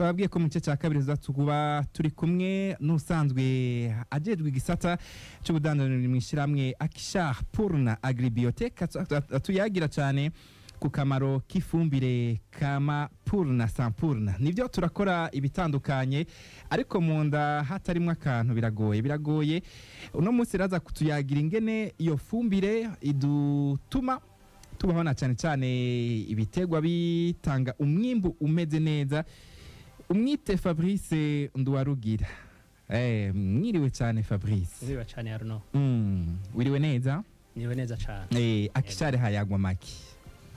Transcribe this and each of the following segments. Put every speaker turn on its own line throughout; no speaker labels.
Twababwiye ko mu gice cya kabiri tuba turi kumwe n'usanzwe ajejwe igisata cy'ubudandaji mu ishyirahamwe Akishar Purna Agribiotech, atuyagira cyane ku kamaro k'ifumbire kama Purna Sampurna. Nibyo, turakora ibitandukanye, ariko mu nda hatarimo akantu biragoye, biragoye. Uno munsi raza kutuyagira ingene iyo fumbire idutuma tubaho, na cyane cyane ibitegwa bitanga umwimbu umeze neza. Umwite Fabrice Nduwarugira. Mwiriwe cyane, Fabrice.
Mwiriwe cyane, Arno.
Wiriwe neza?
Mwiriwe neza cyane.
Akishare hayagwa maki?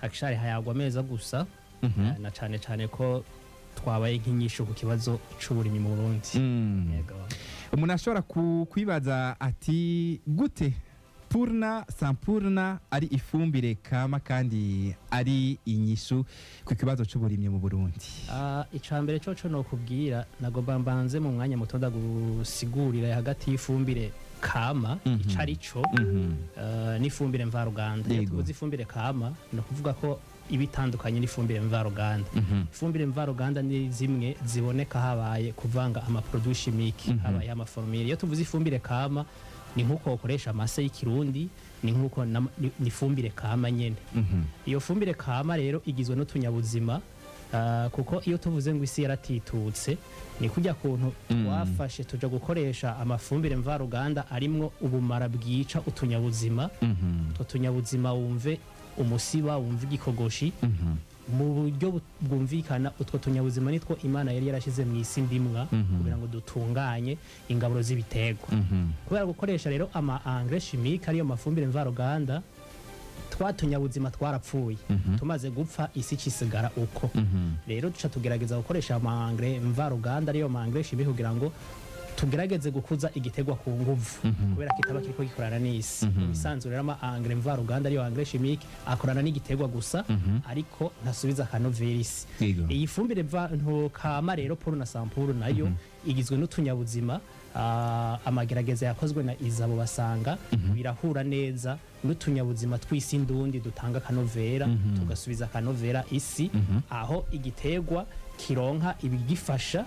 Akishare hayagwa meza gusa, na cyane cyane ko twabaye nk'inyishu ku kibazo c'uburimyi mu Burundi. Yego.
Umuntu ashobora kwibaza ati: gute Purna Sampurna ari ifumbire kama kandi ari inyishu ku kibazo c'uburimyi mu Burundi?
Ica mbere coco nokubwira, nagomba mbanze mu mwanya muto ndagusigurira hagati y'ifumbire kama ico ari co n'ifumbire mvaruganda. Iyo tuvuze ifumbire kama, ni ukuvuga ko iba itandukanye n'ifumbire mvaruganda. Ifumbire mvaruganda ni zimwe ziboneka habaye kuvanga ama produits chimiques, habaye ama formules. Iyo tuvuze ifumbire kama, ni nk'uko ukoresha amase y'ikirundi, ni nk'uko ni ifumbire kama nyene. Iyo fumbire kama rero igizwe n'utunyabuzima, kuko iyo tuvuze ngo isi yaratitutse, ni kujya kuntu twafashe tuja gukoresha amafumbire mvaruganda arimwo ubumara bwica utunyabuzima. Utwo tunyabuzima, wumve umusiba, wumve igikogoshi, mu buryo bwumvikana utwo tunyabuzima nitwo Imana yari yarashyize mu isi ndimwa kugira ngo dutunganye ingaburo z'ibiterwa. Kubera gukoresha rero ama engrais chimique, ariyo mafumbire mvaruganda, twa tunyabuzima twarapfuye. Tumaze gupfa, isi cisigara uko. Rero duca tugerageza gukoresha ama engrais mvaruganda, ariyo ma engrais chimique, kugira ngo tugerageze gukuza igiterwa ku nguvu, kubera kitaba kiriko gikorana n'isi. Mu bisanzwe rero, ama engrais mvaruganda, ariyo engrais chimique, akorana n'igiterwa gusa, ariko ntasubiza akanovera isi. Iyi fumbire mva kama rero, Purna Sampuru, nayo igizwe n'utunyabuzima. Amagerageza yakozwe na ISABU, basanga birahura neza n'utunyabuzima tw'isi ndundi dutanga akanovera, tugasubiza akanovera isi, aho igiterwa kironka ibigifasha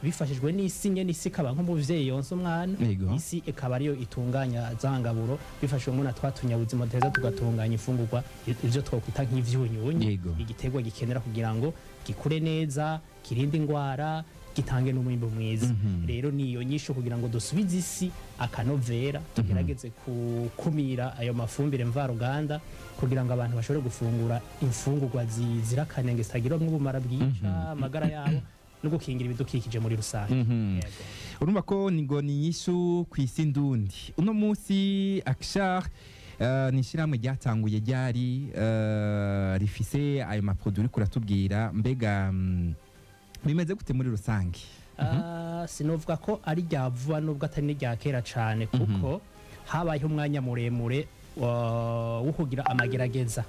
bifashijwe n'isi nyene. Isi ikaba nk'umuvyeyi yonsa umwana, isi ikaba ariyo itunganya za ngaburo bifashijwemo na twa tunyabuzima duheza tugatunganya imfungurwa, ivyo twokwita nk'ivyunyunyu igiterwa gikenera kugira ngo gikure neza, kirinde ingwara, gitange n'umwimbu mwiza. Rero niyo nyishu kugira ngo dusubize isi akanovera, tugerageze gukumira ayo mafumbire mvaruganda kugira ngo abantu bashobore gufungura imfungurwa zizira akanenge, zitagiramwo ubumara bwica amagara yabo, no gukingira ibidukikije muri rusange. Yego.
Urumva ko ni ngo ni inyishu ku isi ndundi. Uno munsi Akishar ni ishyirahamwe ryatanguye ryari, rifise ayo ma produits uriko uratubwira. Mbega bimeze gute muri rusange?
Sinovuga ko ari rya vuba, nubwo atari n'irya kera cane, kuko habayeho umwanya muremure wo kugira amagerageza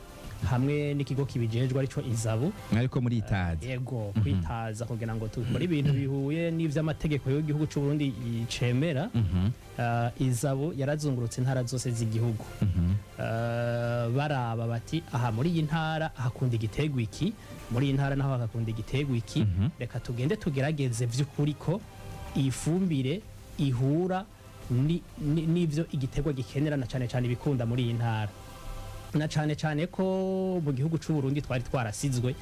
hamwe n'ikigo kibijejwe, arico ISABU.
Ariko muri itazi?
Yego, kwitaza kugira ngo dukore ibintu bihuye n'ivy'amategeko y'igihugu c'u Burundi cemera. ISABU yarazungurutse intara zose z'igihugu, baraba bati: aha muri iyi ntara hakunda igiterwa iki, muri iyi ntara naho hakakunda igiterwa iki, reka tugende tugerageze vy'ukuri ko iyi fumbire ihura n'ivyo igiterwa gikenera, na cane cane ibikunda muri iyi ntara, na cane cane ko mu gihugu c'u Burundi twari twarasizwe.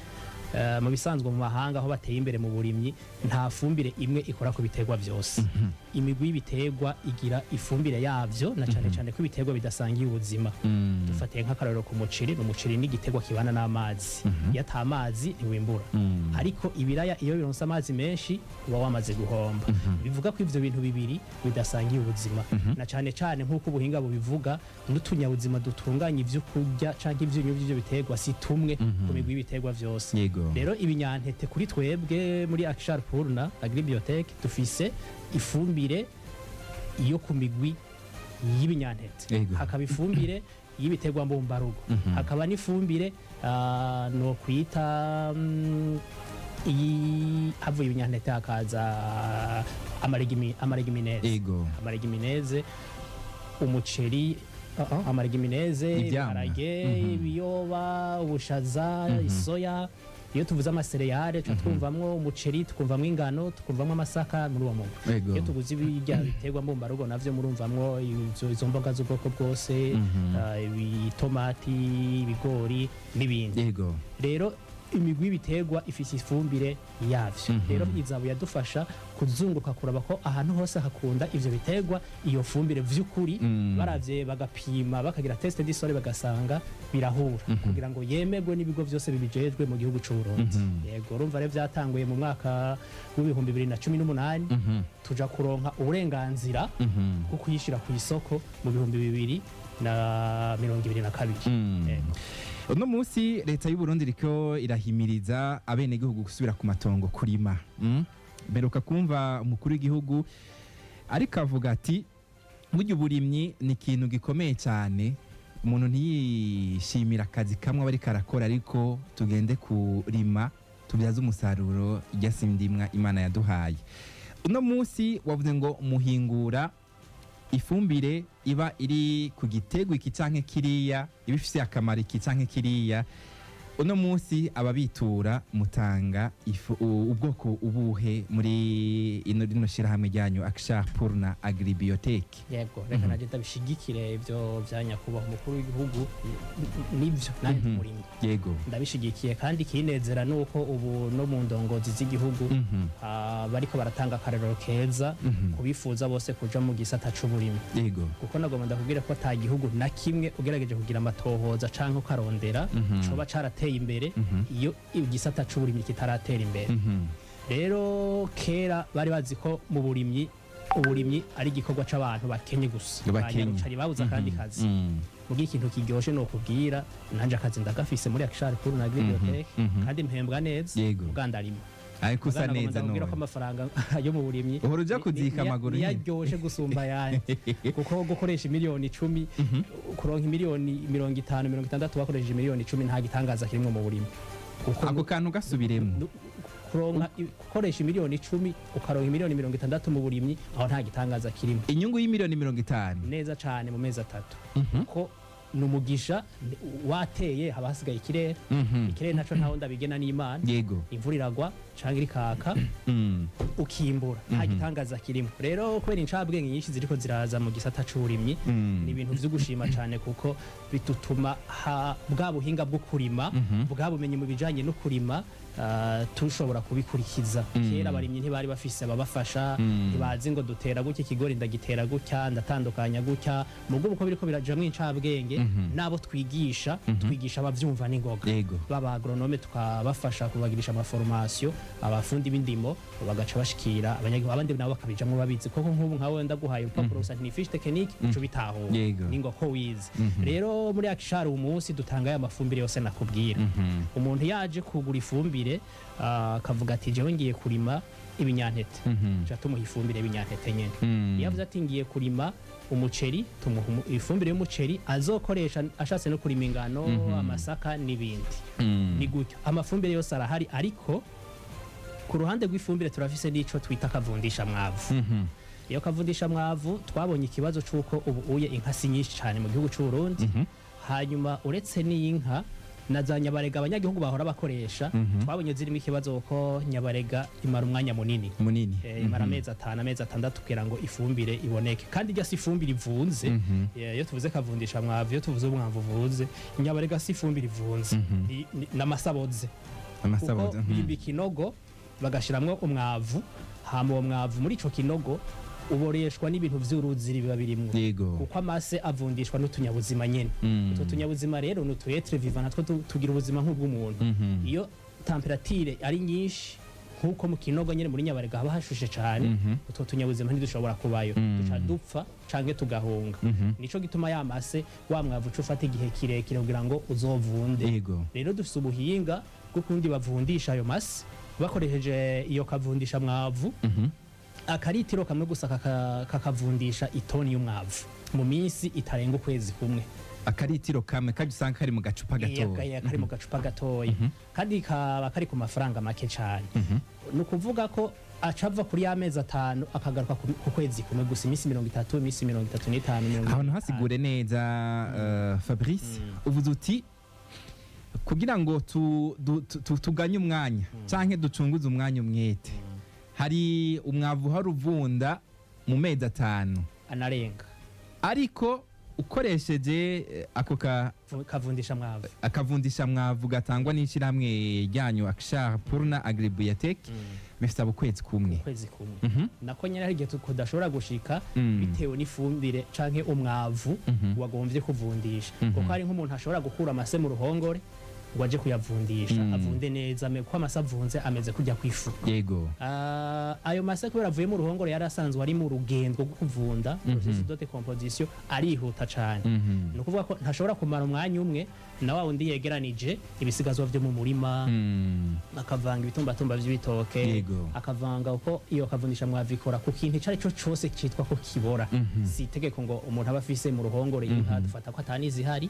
Mu bisanzwe, mu mahanga aho bateye imbere mu burimyi, nta fumbire imwe ikora ku biterwa vyose. Imigwi y'ibiterwa igira ifumbire yavyo, na cane cane ko ibiterwa bidasangiye ubuzima. Dufatiye nk'akarorero ku muceri, umuceri ni igiterwa kibana n'amazi. Iyo ata amazi, ntiwimbura. Ariko ibiraya iyo bironse amazi menshi, uba wamaze guhomba. Bivuga ko ivyo bintu bibiri bidasangiye ubuzima, na cane cane nk'uko ubuhinga bubivuga, n'utunyabuzima dutunganya ivyo kurya canke ivyunyu vy'ivyo biterwa si tumwe ku migwi y'ibiterwa vyose. Rero ibinyantete, kuri twebwe muri Akishar Purna Agribiotech, dufise ifumbire yo ku migwi y'ibinyantete, hakaba ifumbire y'ibiterwa mbumbarugo, hakaba n'ifumbire no kwita iyi havuye ibinyantete hakaza ama légumineuses. Ama légumineuses, umuceri, ama légumineuses,
Ivyamwa.
ibiharage, ibiyoba, ubushaza, isoya. Iyo tuvuze ama céréales, tuca twumvamwo umuceri, tukumvamwo ingano, tukumvamwo amasaka muri uwo mugwi. Iyo tuguze ibirya biterwa mbumbarugo navyo, murumvamwo izo mboga z'ubwoko bwose, ibitomati, ibigori n'ibindi. Rero imigwi y'ibiterwa ifise ifumbire yavyo. Rero izabu yadufasha kuzunguruka, kuraba ko ahantu hose hakunda ivyo biterwa iyo fumbire vy'ukuri. Baravye, bagapima, bakagira test du sol, bagasanga birahura, kugira ngo yemerwe n'ibigo vyose bibijejwe mu gihugu c'u Burundi. Yego, urumva rero vyatanguye mu mwaka w'2018, tuja kuronka uburenganzira bwo kuyishira ku isoko mu 2022. Yego.
Uno munsi leta y'u Burundi iriko irahimiriza abenegihugu gusubira ku matongo kurima. Mperuka kumva umukuru w'igihugu ariko avuga ati burya uburimyi ni ikintu gikomeye cyane, umuntu ntiyishimira akazi kamwe aba ariko arakora, ariko tugende kurima tubyaze umusaruro irya sindimwa Imana yaduhaye. Uno munsi wavuze ngo muhingura ifumbire iba iri ku gitego iki canke kiriya, iba ifise akamaro iki canke kiriya. Uno munsi ababitura mutanga ubwoko ubuhe muri rino shirahamwe ryanyu Akshar Purna Agribiotech?
Yego, reka naje ndabishigikire ivyo vya nyakubahwa umukuru w'igihugu. Nivyo, nanjye umurimyi ndabishigikiye, kandi ikinezera nuko ubu no mu ndongozi z'igihugu bariko baratanga akarorero keza kubifuza bose kuja mu gisata c'uburimyi, kuko nagomba ndakubwira ko ata gihugu na kimwe, ugerageje kugira amatohoza canke ukarondera, coba carateye imbere iyo igisata c'uburimyi kitaratera imbere. Rero kera bari bazi ko mu burimyi, uburimyi ari igikorwa c'abantu bakenye gusa,
Bakenye.
Banyarucari babuze akandi kazi. Mugihe ikintu kiryoshe nokubwira, nanje akazi ndagafise muri Akishari Kuru na Agribiotech, kandi mpembwa neza. Mugandarima
Ariko usa neza.
Ndakubwira ko
None
amafaranga yo mu burimyi
uhora uja kuzika amaguru
niyo
nyene.
aryoshe gusumba ayandi, kuko gukoresha miliyoni 10 kuronka miliyoni 50, 60 bakoresheje miliyoni 10, nta gitangaza kirimwo mu burimyi, kuko
Ako kantu gasubiremo.
Kuronka, gukoresha miliyoni 10 ukaronka miliyoni 60 mu burimyi, aho nta gitangaza kirimo.
Inyungu y'imiliyoni 50?
Neza cane, mu mezi 3, kuko ni umugisha wateye, haba hasigaye ikirere. Ikirere naco ntaho ndabigena n'Imana. Imvura iragwa canke irikaka, ukimbura, nta gitangaza kirimo. Rero kubera incabwenge nyinshi ziriko ziraza mu gisata c'uburimyi, ni ibintu vyo gushima cane, kuko bitutuma bwa buhinga bwo kurima, bwa bumenyi mu bijanye no kurima, tushobora kubikurikiza. Kera abarimyi ntibari bafise ababafasha, ntibazi ngo dutera gutya ikigori, ndagitera gutya, ndatandukanya gutya. Mugabo uko biriko birajamwo incabwenge, n'abo twigisha, twigisha abavyumva n'ingoga, baba agronome tukabafasha kubagirisha ama formation, abafundi b'indimo bagaca bashikira abanyagihugu, abandi nabo bakabijamwo babizi, koko nk'ubu nkawe ndaguhaye urupapuro gusa nti fiche technique, uca ubitahura ningo ko wize. Rero muri Akishari uyu munsi dutanga aya mafumbire yose nakubwira. Umuntu yaje kugura ifumbire, akavuga ati jewe ngiye kurima ibinyantete, tuca tumuha ifumbire y'ib'inyantete nyene. Iyo avuze ati ngiye kurima umuceri, tumuha ifumbire y'umuceri azokoresha, ashatse no kurima ingano, amasaka n'ibindi. Ni gutyo, amafumbire yose arahari. Ariko ku ruhande rw'ifumbire turafise n'ico twita kavundisha mwavu. Iyo kavundisha mwavu, twabonye ikibazo c'uko ubu uye inka si nyinshi cyane mu gihugu c'u Burundi. Hanyuma uretse n'inka na za nyabarega abanyagihugu bahora bakoresha, twabonye zirimo ikibazo, kuko nyabarega imara umwanya munini.
Munini.
Imara amezi 5, amezi 6 kugira ngo ifumbire iboneke, kandi irya si ifumbire ivunze. Iyo tuvuze kavundisha mwavu, iyo tuvuze umwavu uvunze, inyabarega si ifumbire ivunze. N'amasaboze, kuko
Amasabozo.
Bimba ikinogo bagashiramwo umwavu, hama uwo mwavu muri ico kinogo uboreshwa n'ibintu vy'uruziri biba birimwo, kuko amase avundishwa n'utunyabuzima nyene. Utwo tunyabuzima rero ni utu êtres vivants, natwo tugira ubuzima nk'ubw'umuntu. Iyo température ari nyinshi, nk'uko mu kinogo nyene muri nyabarega haba hashushe cane, utwo tunyabuzima ntidushobora kubayo, duca dupfa canke tugahunga. Nico gituma ya mase, wa mwavu uca ufata igihe kirekire kugira ngo uzovunde. Rero dufise ubuhinga bw'ukundi bavundisha ayo mase bakoresheje iyo kavundisha mwavu. Akaritiro kamwe gusa kakavundisha itoni y'umwavu mu minsi itarenga ukwezi kumwe.
Akaritiro kamwe kajya usanga kari mu gacupa gatoya?
Iya, kari mu gacupa gatoya, kandi kaba kari ku mafaranga make cyane. Ni ukuvuga ko acava kuri ya mezi 5 akagaruka ku kwezi kumwe gusa, iminsi 30, iminsi 35, mirongo
Ahantu
ine.
hasigure neza, Fabrice. Uvuze uti Kugira ngo tuganye umwanya canke ducunguze umwanya umwete, hari umwavu uhari uvunda mu mezi 5
anarenga,
ariko ukoresheje ako
kavundisha mwavu,
akavundisha mwavu gatangwa n'ishyirahamwe ryanyu Akshar Purna Agribiotech, bisaba ukwezi kumwe.
Ukwezi kumwe nako nyine hari igihe kudashobora gushika, bitewe n'ifumbire canke umwavu wagomvye kuvundisha, kuko hari nk'umuntu ashobora gukura amase mu ruhongore ngo aje kuyavundisha, avunde neza, kuko amase avunze ameze kujya kwifu. Ayo mase kubera avuye mu ruhongore yari asanzwe ari mu rugendo rwo kuvunda, processus de décomposition, arihuta cane. Ni ukuvuga ko ntashobora kumara umwanya umwe na wa wundi yegeranije ibisigazwa vyo mu murima, akavanga ibitumbatumba vy'ibitoke, akavanga uko iyo kavundisha mwavu ikora ku kintu ico ari cyo cose citwa ko kibora. Si itegeko ngo umuntu aba afise mu ruhongore inka, dufata ko atanizihari,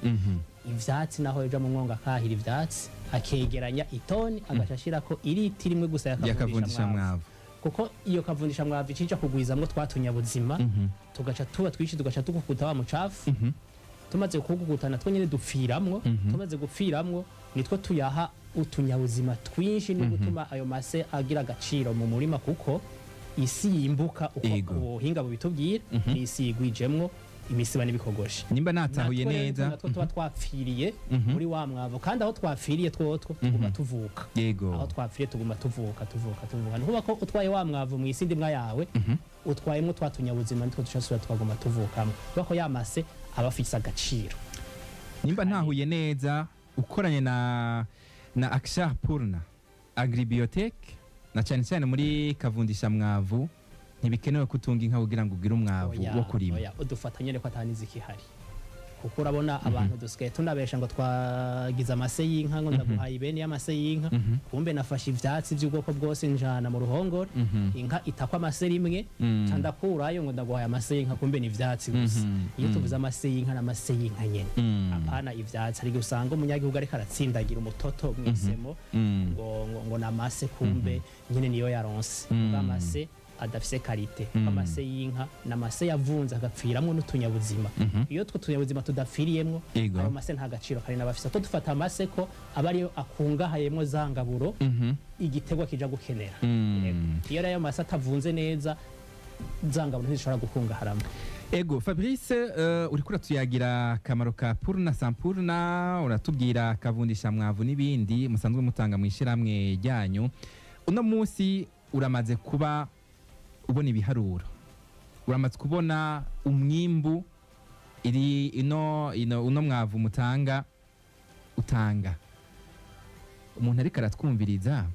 ivyatsi naho yoja mu mwonga akahira ivyatsi, akegeranya itoni, agaca ashirako iriti rimwe gusa
yakavundisha
yakavundisha mwavu,
mwavu,
kuko iyo kavundisha mwavu icija kugwizamwo twa tunyabuzima, tugaca tuba twinshi, tugaca tugukuta wa mucafu. Tumaze kugukuta natwo nyene dupfiramwo. Tumaze gupfiramwo nitwo tuyaha utunyabuzima twinshi no gutuma ayo mase agira agaciro mu murima, kuko isi yimbuka uko ubuhinga bubitubwira, ni isi yigwijemwo imisiba n'ibikogoshi.
Nimba natahuye
Natwo rero
neza,
natwo tuba twapfiriye muri wa mwavu, kandi aho twapfiriye twotwo tuguma tuvuka. Aho twapfiriye tuguma tuvuka, tuvuka, tuvuka. Ni ukuvuga ko utwaye wa mwavu mu isi ndimwa yawe, utwayemwo twa tunyabuzima, nitwo dushobora tukaguma tuvukamo, kubera ko ya mase aba afise agaciro.
Nimba ntahuye neza, ukoranye na Akshar Purna Agribiotech, na cyane cyane muri kavundisha mwavu, ntibikenewe kutunga inka kugira ngo ugire umwavu
Oya,
wo kurima.
Oya, udufata nyene ko atanizi ikihari, kuko urabona abantu dusigaye tunabesha ngo twagize amase y'inka, ngo ndaguhaye ibeni y'amase y'inka, kumbe nafashe ivyatsi by'ubwoko bwose njana mu ruhongore, inka itakwa amase rimwe, ca ndakurayo ngo ndaguhaye amase y'inka, kumbe ni ivyatsi gusa. Iyo tuvuze amase y'inka, n'amase y'inka nyene, apana ivyatsi. Hari igihe usanga umunyagihugu ariko aratsindagira umutoto mwisemo ngo namase, kumbe nyene niyo yaronse. Kuko amase adafise qualité, amase y'inka n'amase yavunze agapfiramwo n'utunyabuzima. Iyo two tunyabuzima tudapfiriyemwo, ayo mase nta gaciro kari n'abafise, ko dufata amase ko aba ariyo akungahayemwo za ngaburo igiterwa kija gukenera. Yego. Iyo rero ayo mase atavunze neza, za ngaburo ntizishobora gukungaharamo.
Ego Fabrice, uriko uratuyagira akamaro ka Purna Sampurna, uratubwira kavundisha mwavu n'ibindi musanzwe mutanga mu ishyirahamwe ryanyu. Uno munsi uramaze kuba ubona ibiharuro, uramaze kubona umwimbu iri ino, ino uno mwavu mutanga utanga. Umuntu ariko aratwumviriza,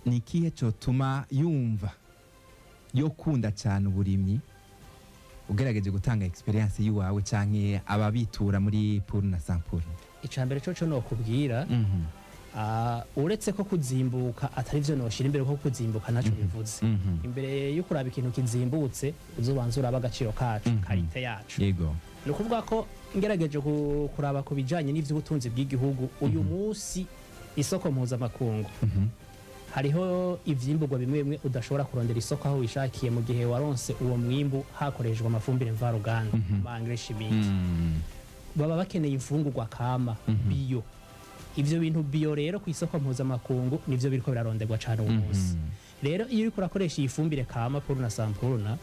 ni ikihe cotuma yumva yo kunda cyane uburimyi, ugerageje gutanga experience yiwawe canke ababitura muri Purna Sampurna?
Ica mbere coco nokubwira, uretse ko kuzimbuka atari vyo noshira imbere, ko kuzimbuka ntaco bivuze. Imbere yo kuraba ikintu kizimbutse, uzobanza uraba agaciro kacu, qualité yacu. Ni ukuvuga ko ngerageje kuraba ku bijanye n'ivy'ubutunzi bw'igihugu uyu munsi, isoko mpuzamakungu, hariho ivyimburwa bimwe bimwe udashobora kurondera isoko aho wishakiye mu gihe waronse uwo mwimbu hakoreshejwe amafumbire mvaruganda, ama engrais chimique. Baba bakeneye imfungurwa kama bio. Ivyo bintu bio rero ku isoko mpuzamakungu nivyo biriko biraronderwa cane uwo munsi. Rero iyo uriko urakoresha iyi fumbire kama Purna Sampurna,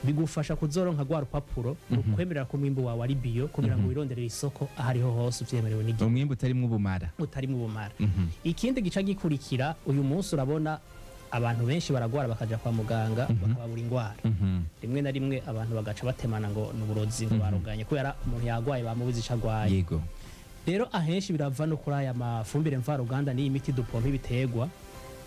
bigufasha kuzoronka rwa rupapuro rukwemerera ko umwimbu wawe ari bio, kugira ngo wironderere isoko aho ariho hose uvyemerewe n'igihugu.
Umwimbu utarimwo ubumara.
Utarimo ubumara. Ikindi gica gikurikira, uyu munsi urabona abantu benshi baragwara, bakaja kwa muganga bakababura ingwara. Rimwe na rimwe abantu bagaca batemana ngo ni uburozi, ngo baruganye kubera umuntu yagwaye bamubuze ico agwaye. Rero ahenshi birava no kuri aya mafumbire mvaruganda n'iyi miti dupompa ibiterwa,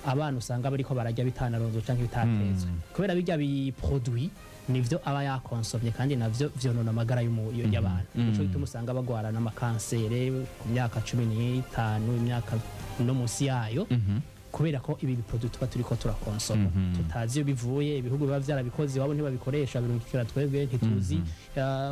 abana usanga bariko bararya bitanaronzwe canke bitatetswe, kubera birya bi produit nivyo aba yakonsomye, kandi navyo vyonona amagara y'abantu. Nico gituma usanga bagwara n'amakansere ku myaka 15, imyaka no munsi yayo, kubera ko ibi bi produit tuba turiko turakonsoma tutazi iyo bivuye. Ibihugu biba vyarabikoze iwabo ntibabikoresha, birungikira twebwe, ntituzi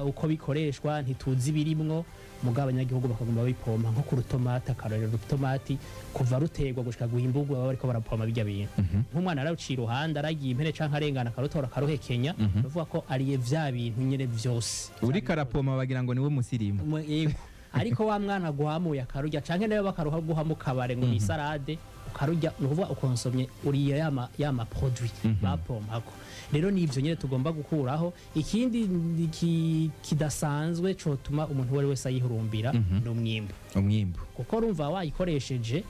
uko bikoreshwa, ntituzi ibirimwo, mugabo abanyagihugu bakaguma babipompa. Nko ku rutomati, akarorero, urutomati kuva ruterwa gushika guhimburwa baba bariko barapompa birya bintu. Nk'umwana araruciye iruhande, aragiye impene canke arengana, akarutora akaruhekenya, nuvuga ko ariye vya bintu nyene vyose.
Uriko arapoma bagira ngo niwe musirimu.
Yego. Ariko wa mwana agwamuye akarurya, canke nayo bakaruha guha mu kabare ngo ni salade, ukarurya, ni ukuvuga ukonsomye uriye yama produit bapompako. Rero ni ivyo nyene tugomba gukuraho. Ikindi kidasanzwe cotuma umuntu uwo ari wese ayihurumbira ni umwimbu.
Umwimbu.
Kuko urumva wayikoresheje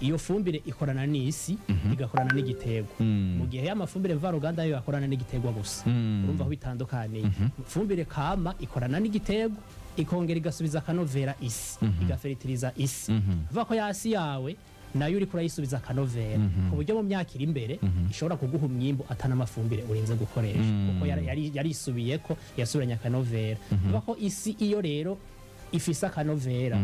iyo fumbire ikorana n'isi, igakorana n'igiterwa, mu gihe y'amafumbire mvaruganda yo yakorana n'igiterwa gusa. Urumva aho bitandukaniye. Fumbire kama ikorana n'igiterwa, ikongera igasubiza akanovera isi, igaferitiriza isi. Uvuga ko yasi yawe nayo uriko urayisubiza akanovera, ku buryo mu myaka iri imbere ishobora kuguha umwimbu atana amafumbire urinze gukoresha, kuko yarisubiyeko, yasubiranye akanovera. Uvuga ko isi iyo rero ifise akanovera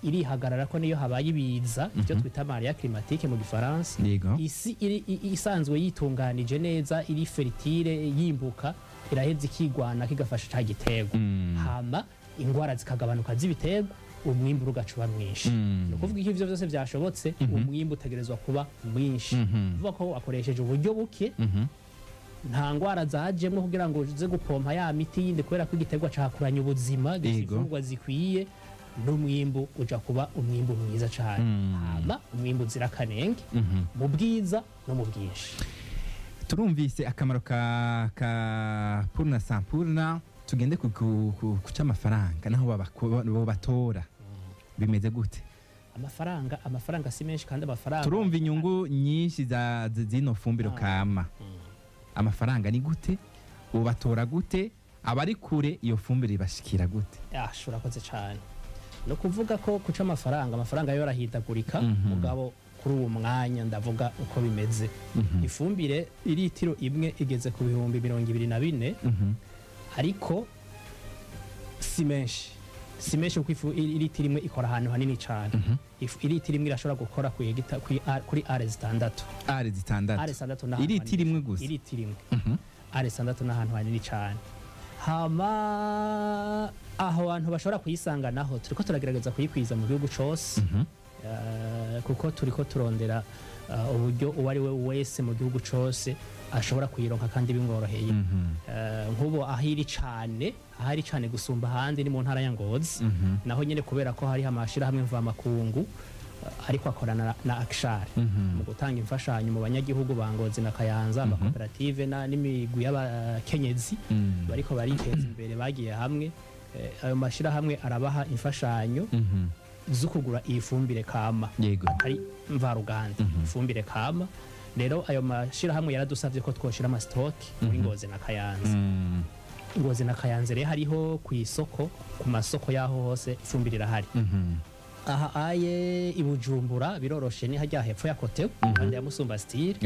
irihagarara, ko niyo habaye ibiza, ibyo twita aléas climatiques mu gifaransa, isi isanzwe yitunganije neza, iri fertile, yimbuka, iraheza ikigwana, kigafasha ca giterwa, hama ingwara zikagabanuka z'ibiterwa, umwimbu ugaca uba mwinshi. Ni ukuvuga ko ivyo vyose vyashobotse, umwimbu utegerezwa kuba mwinshi. Kuvuga ko wakoresheje uburyo buke, nta ngwara zajemwo kugira ngo uze gupompa ya miti yindi, kubera ko igiterwa cakuranye ubuzima, gifise imfungurwa zikwiye, n'umwimbu uja kuba umwimbu mwiza cane, hama umwimbu uzira akanenge mu bwiza no mu bwinshi.
Turumvise akamaro ka Purna Sampurna. Tugende ku c'amafaranga naho bo batora bimeze gute?
Amafaranga si menshi, kandi amafaranga
Turumva inyungu nyinshi za zino fumbiro kama. Amafaranga ni gute? Ubatora gute? Abari kure iyo fumbire ibashikira gute?
Ah, urakoze cyane. No kuvuga ko kuca amafaranga yo arahindagurika, mugabo kuri uwo mwanya ndavuga uko bimeze. Ifumbire iritiro imwe igeze ku 24,000, ariko si menshi, kuko ifu iritiro imwe ikora ahantu hanini cyane. Ifu iritiro imwe irashobora gukora ku hegita kuri are 6.
Are 6?
Are 6 n'ahantu
Iritiro
hanini.
imwe gusa?
Iritiro imwe, are 6 n'ahantu hanini cyane. Hama aho abantu bashobora kuyisanga naho turiko turagerageza kuyikwiza mu gihugu cose, kuko turiko turondera uburyo uwo ari we wese mu gihugu cose ashobora kuyironka kandi bimworoheye. Nk'ubu aho iri cane gusumba ahandi ni mu ntara ya Ngozi. Naho nyene kubera ko hariho amashirahamwe mvamakungu ariko akorana na Akshar mu gutanga imfashanyo mu banyagihugu ba Ngozi na Kayanza, amakoperative n'imigwi y'abakenyezi bariko bariteza imbere bagiye hamwe. Ayo mashirahamwe arabaha imfashanyo zo kugura iyi fumbire kama, atari mvaruganda, ifumbire kama. Rero ayo mashirahamwe yaradusavye ko twoshira ama stock muri Ngozi na Kayanza. Ngozi na Kayanza rero hariho ku isoko, ku masoko yaho hose ifumbire irahari. Aha aye i Bujumbura biroroshe, ni hajya hepfo ya Kotebu, impande ya Musumba Style.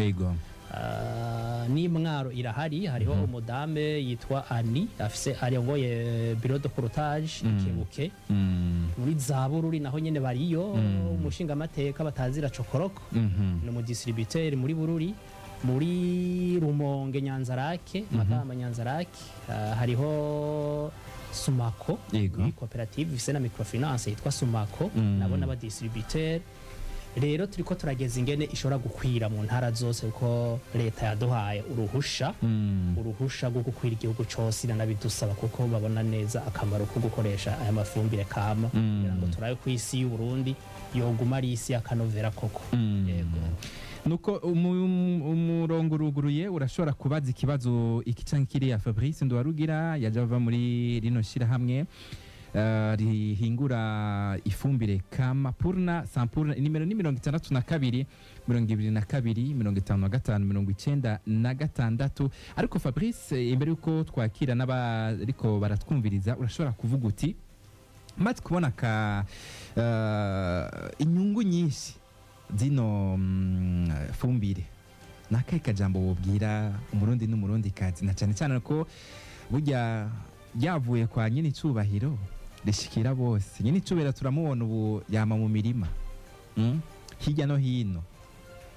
N'imwaro irahari, hariho umudame yitwa Ani afise, arongoye bureau de courtage Ikebuke. Muri za Bururi naho nyene bariyo, umushingamateka batazira Cokoroko ni umu distributeur muri Bururi. Muri Rumonge, Nyanzarake, Makamba, Nyanzarake, hariho Sumako, ni koperative ifise na microfinance yitwa Sumako, nabo n'aba distributeur. Rero turiko turageza ingene ishobora gukwira mu ntara zose, kuko leta yaduhaye uruhusha, uruhusha rwo gukwira igihugu cose, iranabidusaba kuko babona neza akamaro ko gukoresha aya mafumbire kama, kugira ngo turabe ko isi y'u Burundi yoguma ari isi y'akanovera koko. Yego.
Nuko umurongo uruguruye, urashobora kubaza ikibazo iki canke kiriya Fabrice Nduwarugira yaje ava muri rino shirahamwe rihingura ifumbire kama Purna Sampurna. Inimero ni 62 22 55 96. Ariko Fabrice, imbere yuko twakira n'abariko baratwumviriza, urashobora kuvuga uti maze kubona ka inyungu nyinshi zino fumbire, nakahe kajambo wobwira Umurundi n'Umurundi kazi, na cyane cyane ko burya yavuye kwa nyine icubahiro rishikira bose? Nyine icubahiro turamubona ubu yama mu mirima, hirya no hino.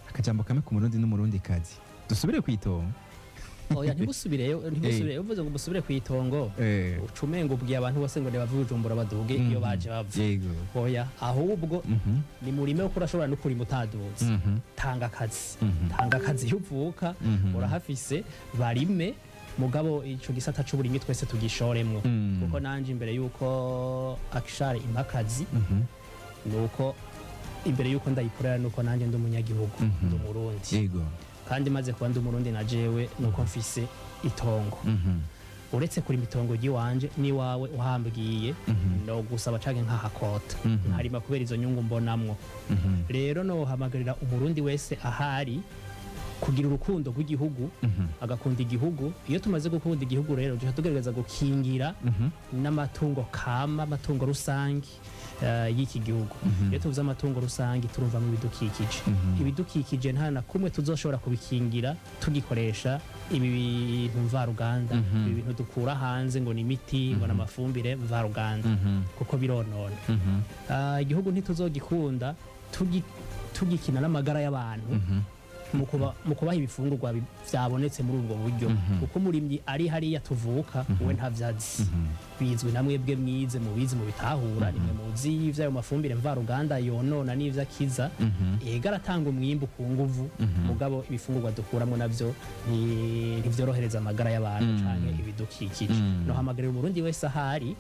Akajambo kamwe ku Murundi n'Umurundi kazi, dusubire kwitongo.
Oya, ntigusubireyo, ntigusubireyo. Uvuze ngo musubire kwitongo, ucumengo ubwiye abantu bose ngo nibave Bujumbura baduge iyo baje bava. Oya, ahubwo ni murime, kuko urashobora no kurima utaduze. Tanga akazi, tanga akazi iyo uvuka, urahafise, barime. Mugabo ico gisata c'uburimyi twese tugishoremwo, kuko nanje imbere yuko Akishari impakazi, nuko imbere yuko ndayikorera, nuko nanje ndi umunyagihugu, ndi Umurundi. Kandi maze kuba ndi Umurundi, na jewe nuko mfise itongo. Uretse kurima itongo ry'iwanje, n'iwawe uhambwiye no gusaba canke nkahakota, nkarima kubera izo nyungu mbonamwo. Rero nohamagarira Umurundi wese ahari kugira urukundo rw'igihugu, agakunda igihugu. Iyo tumaze gukunda igihugu rero, duca tugerageza gukingira n'amatungo kama, amatungo rusange y'iki gihugu. Iyo tuvuze amatungo rusange, turumvamo ibidukikije. Ibidukikije nta na kumwe tuzoshobora kubikingira tugikoresha ibi bintu mvaruganda, ibi bintu dukura hanze ngo ni imiti, ngo ni amafumbire mvaruganda, kuko bironona. Igihugu ntituzogikunda tugikina n'amagara y'abantu mu kubaha ibifungurwa vyabonetse muri ubwo buryo, kuko umurimyi ari hariya tuvuka we ntavyazi, bizwi na mwebwe mwize, mubizi, mubitahura, nimwe muzi ivy'ayo mafumbire mvaruganda yonona n'ivyo akiza. Ega aratanga umwimbu ku nguvu, mugabo ibifungurwa dukuramwo navyo ntivyorohereza amagara y'abantu canke ibidukikije. Nohamagarira Umurundi wese ahari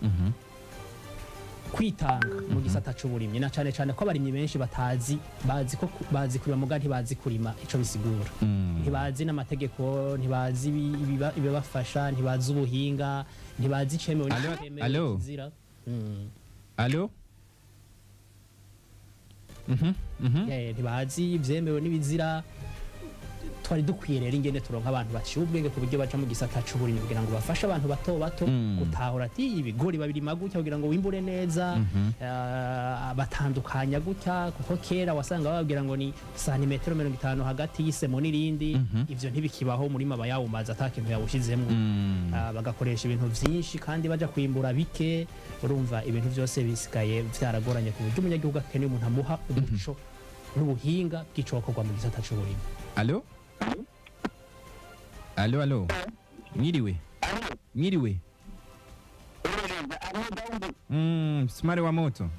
kwitanga mu gisata c'uburimyi, na cane cane ko abarimyi benshi batazi, bazi ko bazi kurima muga ntibazi kurima ico bisigura, ntibazi n'amategeko, ntibazi ibibafasha, ntibazi ubuhinga, ntibazi icemewe
Allo,
n'ikitemewe,
allo.
ikizira.
Allo.
Ntibazi ivyemewe n'ibizira. Twari dukwiye rero ingene turonka abantu baciye ubwenge ku buryo baja mu gisata c'uburimyi kugira ngo bafashe abantu bato bato gutahura ati ibigori babirima gutya kugira ngo wimbure neza, batandukanya gutya, kuko kera wasanga bababwira ngo ni santimetero 50 hagati y'isemo n'irindi. Ivyo ntibikibaho, umurima aba yawumaze ata kintu yawushizemwo. Bagakoresha ibintu vyinshi kandi baja kwimbura bike. Urumva ibintu vyose bisigaye vyaragoranye, ku buryo umunyagihugu akeneye umuntu amuha umuco n'ubuhinga bw'icokorwa mu gisata c'uburimyi.
Allo, allo, allo, mwiriwe, mwiriwe. Msumari wa moto.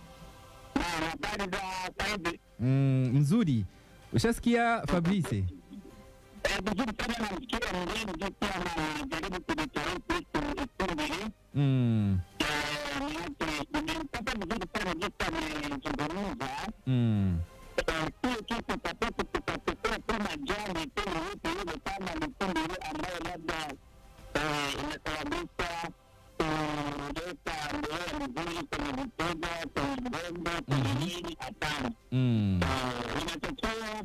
Mzuri. Ushasikia Fabrice?
Vizuri sana, namsikia mgeni jinsi anajaribu kujitahidi kuhusu ifumbire. Nimempata vizuri sana jinsi amezungumza. Sio tu tutatoka tukachukua tu majani tu meupe ile kama mifumbire ambayo labda inasababisha kuleta mbolea mzuri kwenye mitego, kwenye mgongo, kwenye nini. Hapana. Inatakiwa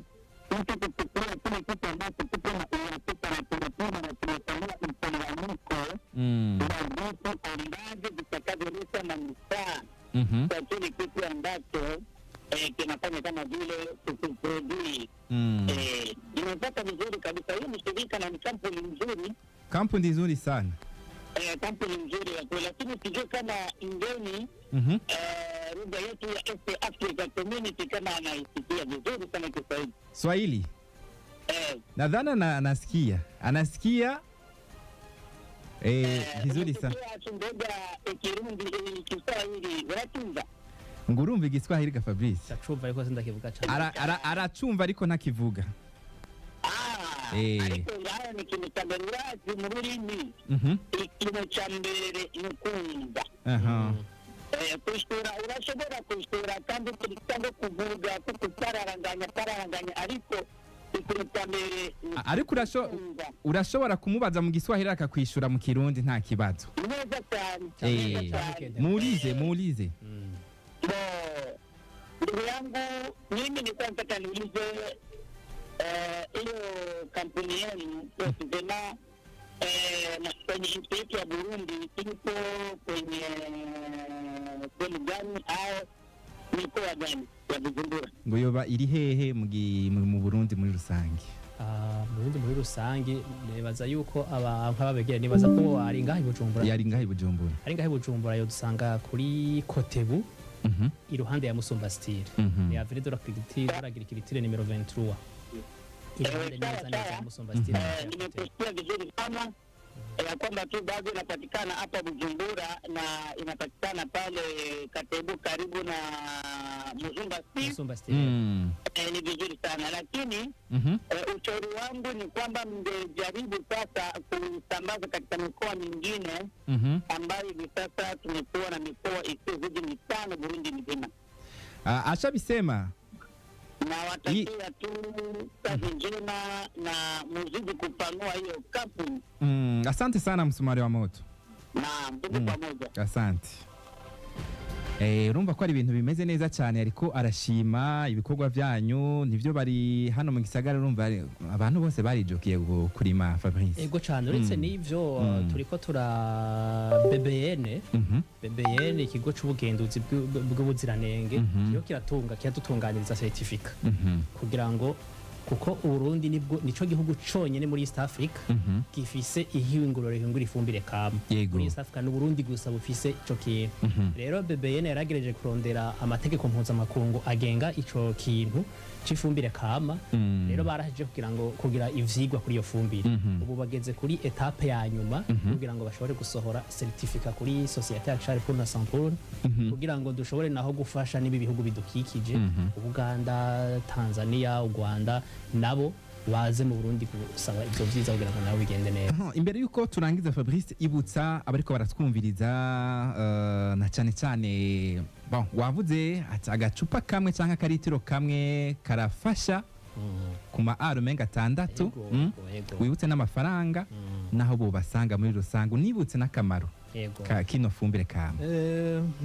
mtu kuchukua kile kitu ambacho kipo na uhakika na tumepima na tumefanyiwa mchanganyiko wa vitu ambavyo vitakavyoleta manufaa kwa kile kitu ambacho kinafanya kama vile kukiproduce. Imepata vizuri kabisa. Hii ni shirika na ni kampuni nzuri.
Kampuni nzuri sana.
Kampuni nzuri ya kweli, lakini sijui kama mgeni lugha yetu ya East Africa Community kama anaisikia vizuri sana Kiswahili.
Swahili.
Eh.
Nadhani anasikia. Anasikia vizuri sana.
Unasikia Kindoga, Kirundi, Kiswahili uratumva?
Ngurumva Igiswahili ga Fabrice?
Ndacumva ariko sindakivuga cane.
Aracumva ariko ntakivuga.
Ah, ariko ngaho ni ikintu cya mbere urazi mu rurimi. Ikintu cya mbere ni ukumva. Kwishura urashobora kwishura kandi cyangwa kuvuga kupararanganya pararanganya, ariko ikintu cya mbere ni
Ariko
kumva.
urashobora kumubaza mu Giswahili akakwishura mu Kirundi, nta kibazo.
Neza cyane, neza cyane.
Muulize, muulize.
Bo, ndugu yangu, mimi nilikuwa nataka niulize hiyo kampuni yenu kusema na kwenye nchi yetu ya Burundi ipo kwenye sehemu gani au mikoa gani ya Bujumbura?
Ngo yoba iri hehe mu Burundi muri rusange?
Ah, mu Burundi muri rusange, nibaza yuko aba nk'ababegera, nibaza ko ari ngaha i Bujumbura.
Yari ngaha i Bujumbura.
Ari ngaha i Bujumbura, yo dusanga kuri Kotebu, iruhande ya Musumba Style, ni avenue de l'Agriculture, de l'Agriculture numéro 23, iruhande neza neza ya Musumba Style ya Kotebu.
Nimekusikia vizuri sana. Ya kwamba tu bado inapatikana hapa Bujumbura na inapatikana pale Katebu karibu na Muzumba Steve.
Musumba Steve.
Ni vizuri sana lakini ushauri wangu ni kwamba mngejaribu sasa kusambaza katika mikoa mingine ambayo hivi sasa tumekuwa na mikoa isiyozidi 5 Burundi mzima.
Ashabisema
Na watakia tu kazi njema na muzidi kupanua hiyo kampuni.
Asante sana Msumari wa Moto.
Naam, tuko pamoja.
Asante. Urumva ko ari ibintu bimeze neza cyane, ariko arashima ibikorwa byanyu nivyo bari hano mu gisagara. Urumva abantu bose barijukiye kurima, Fabrice.
Ego cyane, uretse n'ivyo turiko tura BBN. BBN, ikigo c'ubugenduzi bw'ubuziranenge, kiyo kiratunga kiradutunganiriza certificat kugira ngo, kuko Uburundi nibwo nico gihugu conyene muri East Africa gifise ihinguriro rihingura ifumbire kama. Muri East Africa ni Uburundi gusa bufise ico kintu. Rero BBN yaragerageje kurondera amategeko mpuzamakungu agenga ico kintu c'ifumbire kama. Rero barahejeje kugira ngo kugira ivyigwa kuri iyo fumbire. Ubu bageze kuri étape ya nyuma kugira ngo bashobore gusohora certificat kuri Société Akshar pour la Sampour, kugira ngo dushobore naho gufasha n'ibi bihugu bidukikije, Ubuganda, Tanzania, u Rwanda, nabo baze mu Burundi gusaba ivyo vyiza kugira ngo nabo bigende neza.
Aha, imbere yuko turangiza, Fabrice, ibutsa abariko baratwumviriza, na cyane cyane, bon, wavuze ati agacupa kamwe cyangwa akaritiro kamwe karafasha ku ma aro menga 6.
Yego, yego.
Wibutse n'amafaranga naho bobasanga muri rusange, unibutse n'akamaro ka kino fumbire kama.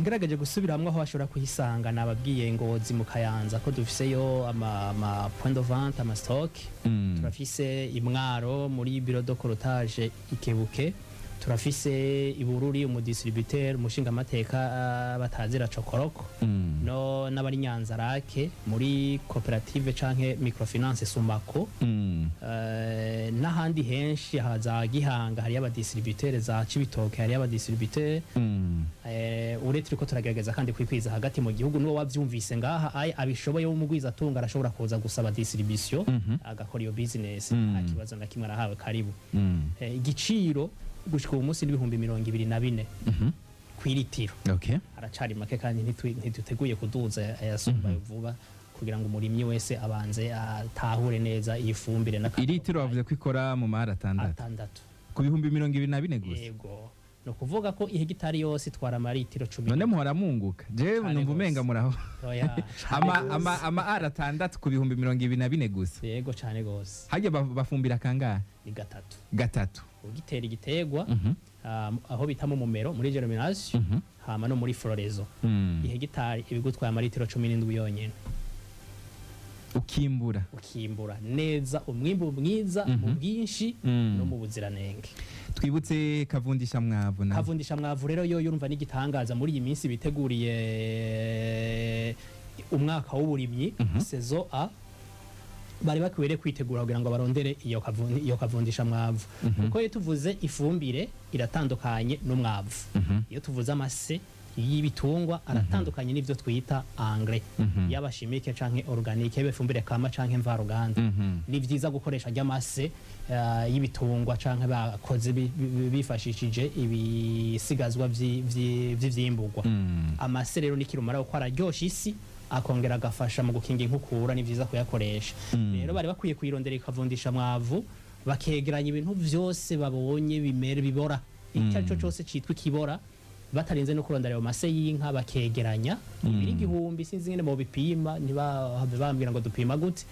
Ngerageje gusubiramwo aho bashobora kuhisanga, nababwiye Ngozi mu Kayanza ko dufiseyo ama point de vente, ama stock. Turafise Imwaro muri bureau de collectage Ikebuke, turafise Ibururi umudistributeur umushingamateka batazira Cokoroko, no n'abari Nyanzarake muri koperative canke microfinance Sumako, n'ahandi henshi haza Gihanga hariyo abadistributeur, za Cibitoke hariyo abadistributeur. Uretse turiko turagerageza kandi kwikwiza hagati mu gihugu, n'uwo wavyumvise ngaha ay abishoboye w'umugwiza atunga arashobora kuza gusaba distribution, agakora iyo business, nta kibazo na kimwe, arahawe karibu. Igiciro gushika uyu munsi n'24,000 kw'iritiro. Aracari make kandi ntituteguye kuduza ayasumba vuba, kugira ngo umurimyi wese abanze atahure neza iyi fumbire n'akamaro
Iritiro
kayo.
Bavuze ko ikora mu mara 6.
6.
Ku 24,000 gusa?
Yego, ni ukuvuga ko ihegitari yose itwara amaritiro 10.
None muhora munguka? Je
Cane
numva
gose.
umenga muraho.
Oya, cane
Ama
gose.
ama ara 6 ku 24,000 gusa?
Yego, cane gose.
Harya bafumbira kangahe?
Ni gatatu.
Gatatu.
Ugitera igiterwa, aho bita mu mumero, muri germination, hama no muri floraison, ihegitari ibigutwaye amaritiro 17 yonyene.
Ukimbura.
Ukimbura neza, umwimbu mwiza mu bwinshi no mu buziranenge.
Twibutse kavundisha mwavu na
Kavundisha mwavu rero yo yurumva n'igitangaza. Muri iyi minsi biteguriye umwaka w'uburimyi, saison A, bari bakwiye kwitegura kugira ngo barondere iyo kavundisha mwavu, kuko iyo tuvuze ifumbire iratandukanye n'umwavu. Iyo tuvuze amase y'ibitungwa aratandukanye n'ivyo twita engrais, yaba chimique canke organique, yaba ifumbire kama canke mvaruganda. Ni vyiza gukoresha ry'amase y'ibitungwa canke bakoze bifashishije ibisigazwa vy'ivyimbugwa. Amase rero ni kirumara kuko araryosha isi, akongera agafasha mu gukinga inkukura. Ni vyiza kuyakoresha. Rero bari bakwiye kuyirondera ikavundisha mwavu, bakegeranya ibintu vyose babonye bimere bibora, icyo ari cyo cyose citwa ikibora, batarinze no kurondera ayo mase y'inka, bakegeranya ibiri 1000, sinzi ingene bobipima, ntibahave bambwira ngo dupima gute.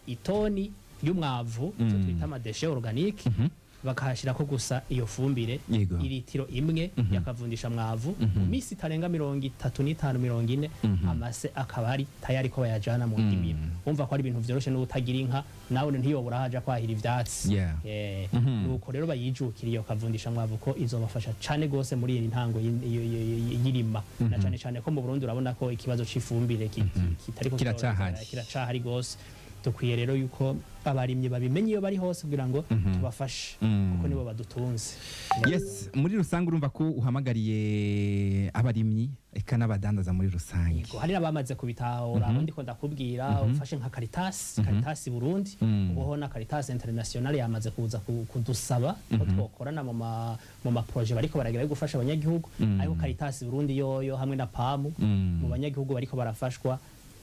Itoni y'umwavu, icyo twita amadéchets organiques, bakahashyirako gusa iyo fumbire, iritiro 1 yakavundisha mwavu, mu minsi itarenga 35, 40, amase akaba ari tayari ko bayajana mu ndimiro. Umva ko ari ibintu vyoroshe, n'utagira inka nawe ntiyobora haja kwahira ivyatsi. Nuko rero bayijukira iyo kavundisha mwavu, ko izobafasha cane gose muri iyi ntango y'irima, na cane cane ko mu Burundi urabona ko ikibazo c'ifumbire kitariko
Kiracahari.
Kiracahari gose. Dukwiye rero yuko abarimyi babimenye iyo bari hose kugira ngo tubafashe, kuko nibo badutunze.
Yes, muri rusange urumva ko uhamagariye abarimyi eka n'abadandaza muri rusange.
Yego, hari n'abamaze kubitahura. Abo ndiko ndakubwira, ufashe nka Caritas Burundi, ubuho na Caritas International yamaze kuza kudusaba ko twokorana mu ma projet bariko baragira yo gufasha abanyagihugu. Ariko Caritas Burundi yoyo hamwe na PAM, mu banyagihugu bariko barafashwa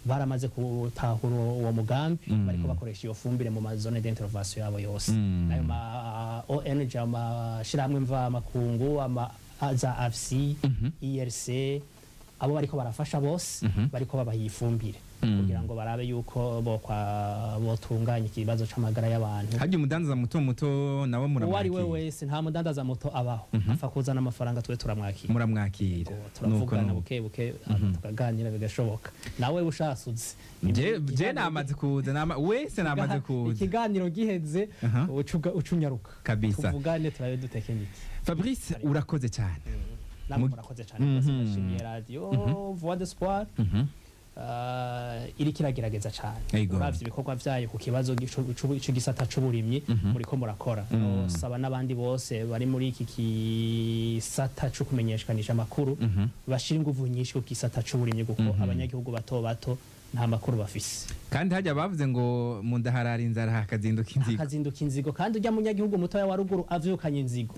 baramaze gutahura uwo mugambi, bariko bakoresha iyo fumbire mu ma zone d'intervention yabo yose. Nayo ma ONG, amashirahamwe mvamakungu, ama za AFC, IRC, abo bariko barafasha bose bariko babaha iyi fumbire kugira ngo barabe yuko bokwa botunganya ikibazo c'amagara y'abantu.
Harya umudandaza muto muto nawe
Uwo ari we
muramwakira?
wese, nta mudandaza muto abaho. Apfa kuzana amafaranga, twe turamwakira.
Muramwakira.
Yego, turavugana
Nuko.
buke buke, tukaganira bigashoboka. Nawe ushasutse.
Je namaze kuza, wese namaze kuza.
Ikiganiro giheze, ucunyaruka
Kabisa.
tuvugane, turabe dutekenike.
Fabrice, urakoze cyane.
Namwe murakoze cyane rwose. Ndashimiye radio Voix d'Espoir. Iriko iragerageza cyane. Uravye ibikorwa vyayo ku kibazo c'igisata c'uburimyi, muriko murakora. Saba n'abandi bose bari muri iki gisata co kumenyeshkanisha amakuru bashira inguvu nyinshi ku gisata c'uburimyi, kuko abanyagihugu bato bato nta makuru bafise.
Kandi hajya bavuze ngo mu nda harara inzara hakazinduka inzigo.
Akazinduka inzigo. Kandi ujya munyagihugu mutoya wa ruguru avyukanye inzigo,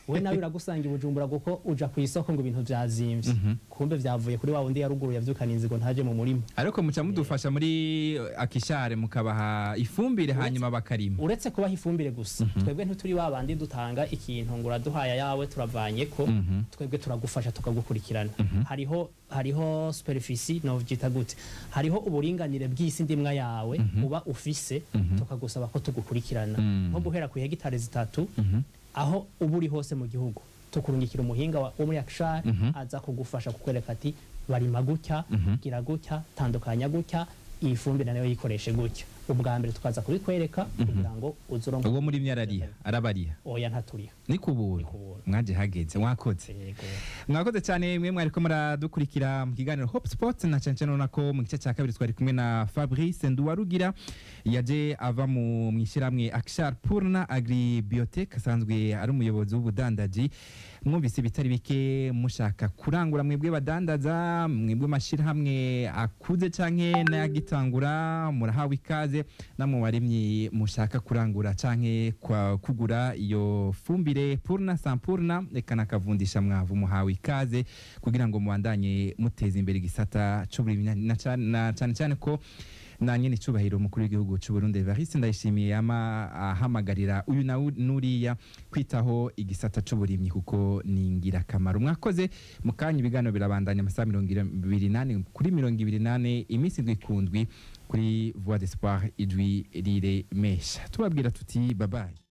we nawe uragusanga i Bujumbura, kuko uja ku isoko ngo ibintu vyazimvye, kumbe vyavuye kuri wa wundi ya ruguru yavyukanye inzigo ntaje mu murima.
Ariko muca mudufasha muri akishare, mukabaha ifumbire hanyuma bakarima.
Uretse kubaha ifumbire gusa, twebwe ntituri ba bandi dutanga ikintu ngo uraduhaya yawe turavanye ko. Twebwe turagufasha, tukagukurikirana. Hariho superficie, novyita gute, hariho uburinganire bw'isi ndimwa yawe uba ufise, tukagusaba ko tugukurikirana nko guhera ku hegitari 3. Aho uba uri hose mu gihugu, tukurungikira umuhinga wo muri Akshar, aza kugufasha kukwereka ati barima gutya, gira gutya, tandukanya gutya, iyi fumbire nayo yikoreshe gutya. Ubwa mbere tukaza kubikwereka kugira ngo uze uronke.
Uwo muri myarariha arabariha?
Oya, ntaturiha.
Ni kubuntu.
Ni kubuntu.
Mwaje hageze, mwakoze.
Yego.
Mwakoze cyane mwe mwariko muradukurikira mu kiganiro Hope Sport, na cyane cyane ubona ko mu gice cya kabiri twari kumwe na Fabrice Nduwarugira, yaje ava mu mwishyirahamwe Akshar Purna Agri Biotech, asanzwe ari umuyobozi w'ubudandaji. Mwumvise ibitari bike. Mushaka kurangura, mwebwe badandaza, mwebwe mashyirahamwe akuze canke n'ayagitangura, murahawe ikaze. Namwe barimyi mushaka kurangura canke kugura iyo fumbire Purna Sampurna eka nakavundisha mwavu, muhawe ikaze kugira ngo mubandanye muteza imbere igisata c'uburimyi, na cane cyane ko na nyene icubahiro umukuru w'igihugu c'u Burundi Evariste Ndayishimiye yama ahamagarira uyu na nuriya kwitaho igisata c'uburimyi kuko ni ingirakamaro. Mwakoze. Mu kanya ibiganiro birabandanya amasaha 24 kuri 24, iminsi 7 ku ndwi, kuri Voix d'Espoir, ijwi riremesha. Tubabwira tuti babaye.